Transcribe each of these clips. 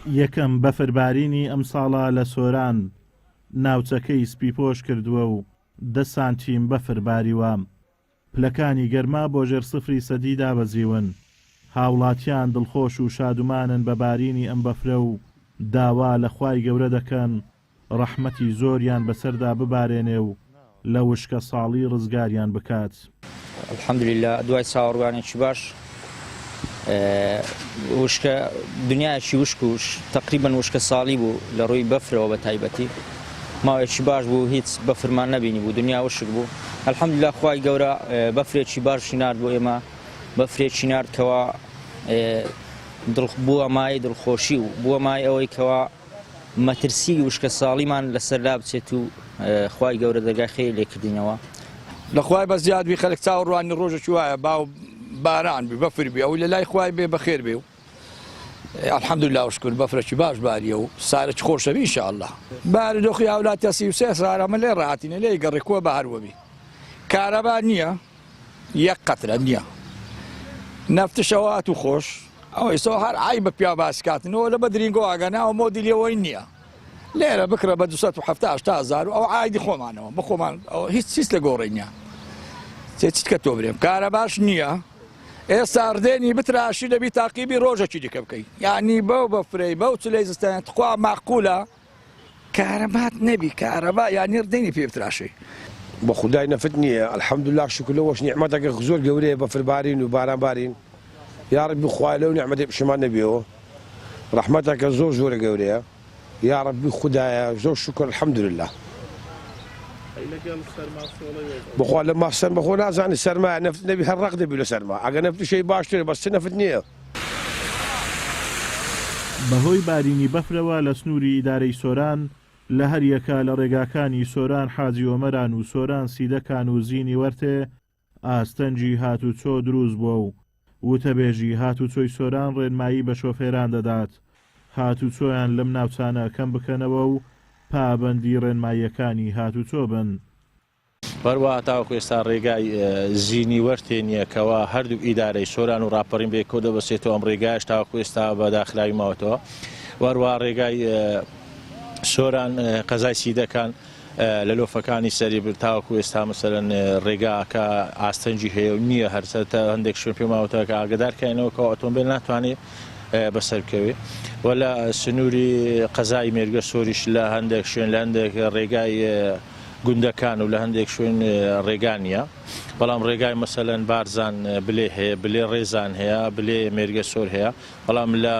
یەکەم بەفربارینی ئەمساڵە لە سۆران ناوچەکەی سپیپۆش کردووە و دە سانتیم بەفر باریوە. پلەکانی گەرما بۆ ژێر سفری سەدی دابەزیون، هاوڵاتیان دڵخۆش و شادومانن بە بارینی ئەم بەفرە و داوا لە خوای گەورە دەکەن ڕەحمەتی زۆریان بەسەردا ببارێنێ و لە وشکە ساڵی ڕزگاریان بکات. الحمدللە دوای چاوەڕوانێکی باش وشکە دنیایەکی وشک و تقریبا وشکە ساڵی بوو لە ڕووی بەفرەوە بە تایبەتی ماوەیەکی باش بوو هیچ بەفرمان نەبینی بوو دنیا وشک بوو الحمدلله خوای گەورە بەفرێکی باشی نارد بۆ ئێمە بەفرێکی نارد کەوا دڵ بووە مای دڵخۆشی و بووە مای ئەوەی کەوا مەترسی وشکە ساڵیمان لەسەر لا بچێت و خوای گەورە دەرگای خێری لێکردینەوە. لە خوای بە زیاد بی خەلک چاوەڕوانی ڕۆژێکی وایە با باران بی بەفر بی ئەوەی لە لای خوای بێ بەخێر بێ و الحمدلله و شکر بەفرەکی باش باریە و سارەکی خۆشە بی ان شاء الله. بارودۆخی هاولاتیا 33 سارە من لێ ڕاهاتینە لێی گەڕێ کوە بە هەروە بی کارەبا نییە یەک قەترە نییە نەفتشەوە ئەتو خۆش ئەوەی سۆ هەر عیبە پیا باسکاتنەوە لە بەدرینگۆ ئاگا ناوە مۆدیلیەوەی نییە لێرە بکڕە بە 270 هزار و ئەو عایدی خۆمانەوە بە خۆمان هیچ هیچ لە گۆڕی نییە چیت کە تۆ برێم کارە باش نییە ئێستا ڕدێنی بتراشی دەبی تاقیبی ڕۆژێکی دیکە بکەی یعنی بەو بەفرەی بەو چلەی زستان تخوا معقولە کارەبات نەبی کارەبا یانی ڕدێنی پێ بتراشی. بە خودای نەفت نییە الحمدللە شوکر لەوەش نیعمەتەکە زۆر گەورەیە بەفر بارین و باران بارین یاڕەبی خوایە لەو نیعمەتەی پشیمان نەبیەوە ڕەحمەتەکە زۆر زۆرە گەورەیە یاڕەبی خودایە زۆر شوکر الحمدللە. بەخوا لە ما سەرما خۆ نازانی سەرمایە نەفت نەبی هەر ڕەق دەبی لە سەرما ئەگەر نەفتیش هەی باشترە بەس چ نەفت نییە. بەهۆی بارینی بەفرەوە لە سنووری ئیدارەی سۆران لە هەریەکە لە ڕێگاکانی سۆران حاجی ئۆمەران و سۆران سیدەکان و زینی وەرتێ ئاستەنگی هاتوچۆ دروست بووە و وتەبێژی هاتوچۆی سۆران ڕێنمایی بە شۆفێران دەدات هاتوچۆیان لەم ناوچانە کەم بکەنەوە و پابەندی ڕێنماییەکانی هاتوچۆ بن. هەروەها تاوەکو ئێستا ڕێگای زینی وەرتێ نییە کەوا هەردووک ئیدارەی سۆران و ڕاپەڕین بەیەکەوە دەبەستێتەوە، ئەم ڕێگایەش تاوەکو ئێستا بە داخراوی ماوەتەوە و هەروەها ڕێگای سۆران قەزای سیدەکان لە لۆفەکانی سەری بر تاوەکو ئێستا مەسەلەن ڕێگاکە ئاستەنگی هەیە و نییە هەرچە تا هەندێک شوێن پێ ماوەتەوە کە ئاگدار کەینەوە کە ئۆتۆمبیل ناتوانێت بەسەر بکەوێت و لە سنووری قەزای مێرگە سۆریش لە هەندێک شوێن لە هەندێک ڕێگای گوندەکان و لە هەندێک شوێن ڕێگا نییە بەڵام ڕێگای مەسەلەن بارزان بلێ هەیە بلێ ڕێزان هەیە بلێ مێرگەسۆر هەیە بەڵام لە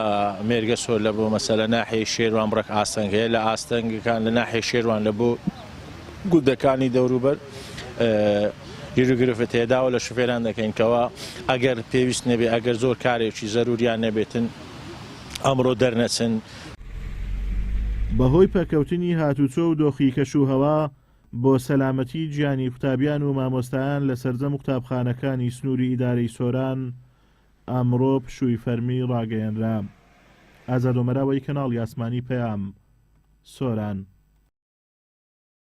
مێرگەسۆر لە بۆ مەسەلە ناحیەی شێروان بڕێک ئاستەنگ هەیە لە ئاستەنگەکان لە ناحیەی شێروان لە بۆ گوندەکانی دەوروبەر گیروگرفت هەیە داوا لە شوفێران دەکەین کەوا ئەگەر پێویست نەبێ ئەگەر زۆر کارێکی زەروریان نەبێتن ئەمڕۆ دەرنەچن. بەهۆی پەککەوتنی هاتوچۆ و دۆخی کەشوهەوا، بۆ سەلامەتی گیانی قوتابیان و مامۆستایان لە سەرجەم قوتابخانەکانی سنووری ئیدارەی سۆران ئەمڕۆ پشووی فەرمی ڕاگەیەنرا. ئازاد ئۆمەراوەی کەناڵی ئاسمانی پەیام، سۆران.